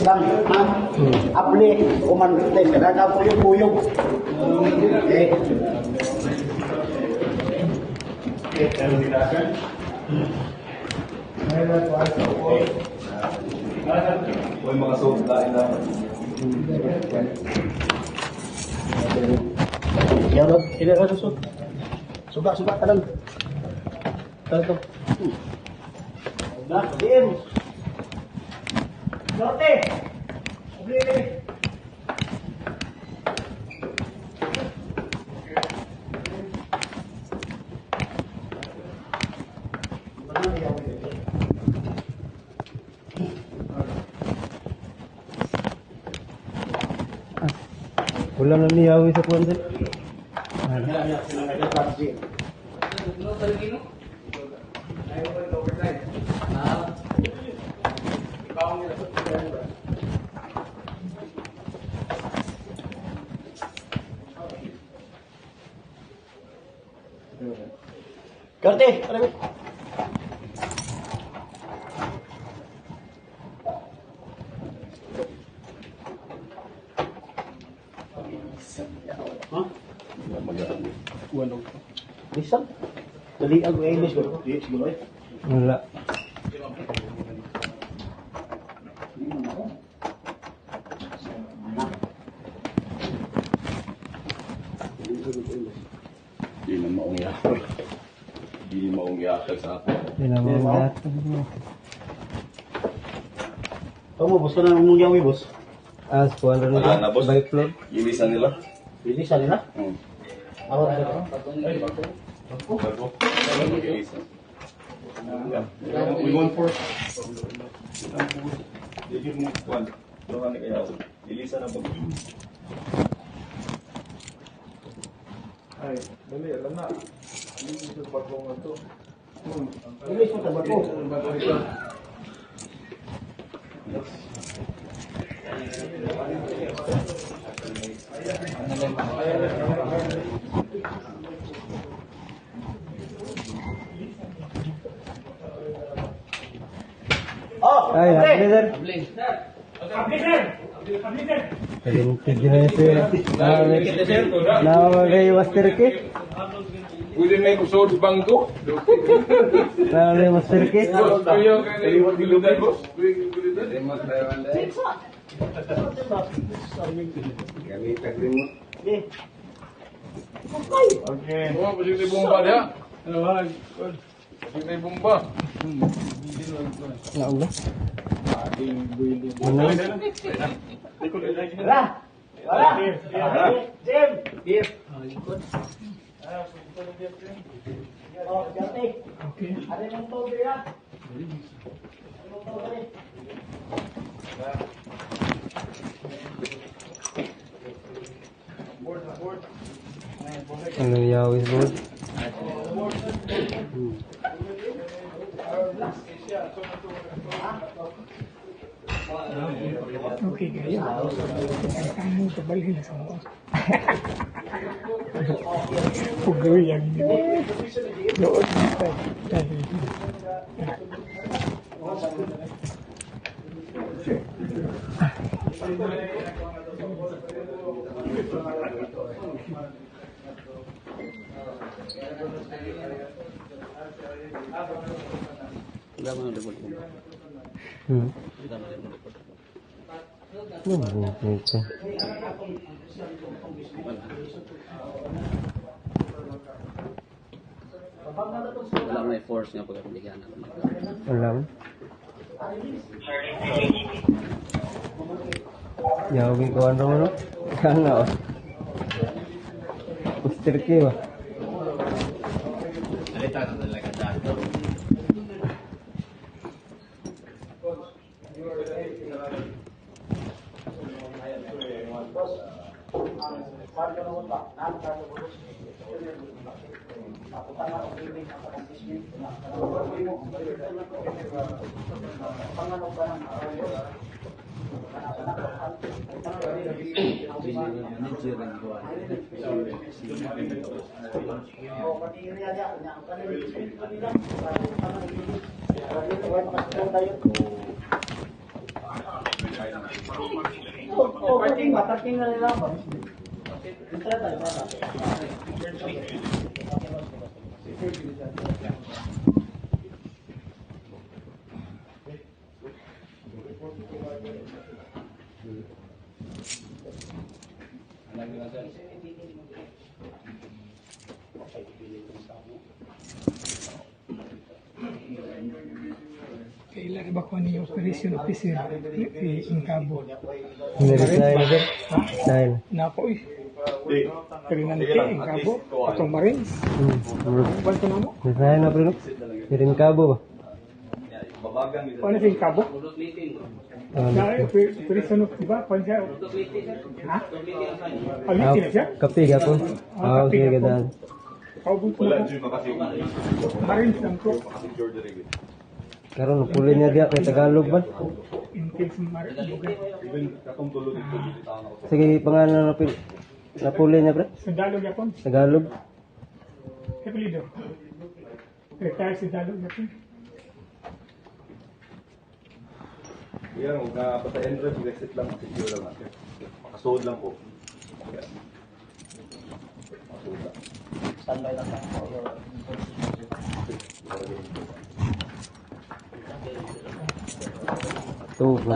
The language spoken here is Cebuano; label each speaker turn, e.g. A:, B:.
A: lang, ha? Apli, kuman, kaya kuyog-kuyog. Okay.
B: Uy, mga soap, lain na.
A: Yarot, ila ka susod. Suga, suga ka lang. Tara to. Na, diin. Norte. Obli.
C: Wala na niyawi sa kuwan sir.
A: Karte, tara. Ha? Bisan. Dali ang English ko. Di siguro eh.
C: Wala.
B: Di na maong yakag. Di na maong yakag sa ako.
C: Di na mo lahat.
A: Kamu boss na mong yawi boss.
C: Ah, sa kuwan rin
B: Wala na, boss.
C: By floor.
B: Ilisan nila.
A: Bilisan nila. Ako na.
B: Bago. Mag-ilisan. Yeah. We want four. They give me one. Doon na kaya. Ilisan na bago.
D: Ay, dali, alam na. Ano yung sa bagong nga to?
A: Bilis mo tabako. Oh,
C: Ay,
A: okay.
C: hapli sir. Kalintig na sir. Nawagay master kit.
D: Pwede na yung kusod bangko.
C: Nawagay master kit.
D: Boss, kuya, kaya yung gulutan, boss. Kuya, yung gulutan.
A: Okay.
D: Oo, pasig na yung bomba niya. Pasig na yung bomba.
C: Naula.
A: Wala. Wala. Jim. Jim. Oh, Jate. Okay. Ano yung tubig ah? Ano yung tubig?
C: Ano yawi sa board?
E: Okay kayo. Ang kabalhin sa mga. Pugoy ang doon tayo.
C: Ano ito?
F: Wala may force nga pagkabigyan na mag
C: Wala mo. Yawi ko ano mo no? Kaya oh. Master kit ba?
A: Parking ba? Parking na nila ba?
E: Kailan ba ko ni operation officer si Ingkabo?
C: Niresign na, sir.
E: Ha?
C: Resign.
E: Nako eh. Trinante, Ingkabo, atong Marines. Banto na mo.
C: Resign na, pre, no? Sirin Cabo ba?
E: Paano si Ingkabo?
C: Ah,
E: Na, operation of, di ba? Paano siya? Ha? Palitin na siya?
C: Kape, gapon. Ah,
E: kape,
C: sige,
E: gapon.
C: gadaan.
E: Kaubot na ko. Marines lang ko.
C: Karon napuli niya diya kay Tagalog ba?
E: In case Marines.
C: Sige, pangalan na pil. Napuli niya, pre.
E: Sundalo yapon.
C: Tagalog.
E: Apelido. Retire sundalo yapon.
D: Yan, huwag na basta entrance, exit lang, secure lang natin. Makasuod lang po. Yan. Makasuod lang.
A: Standby lang tayo.
C: Tuh, tuh,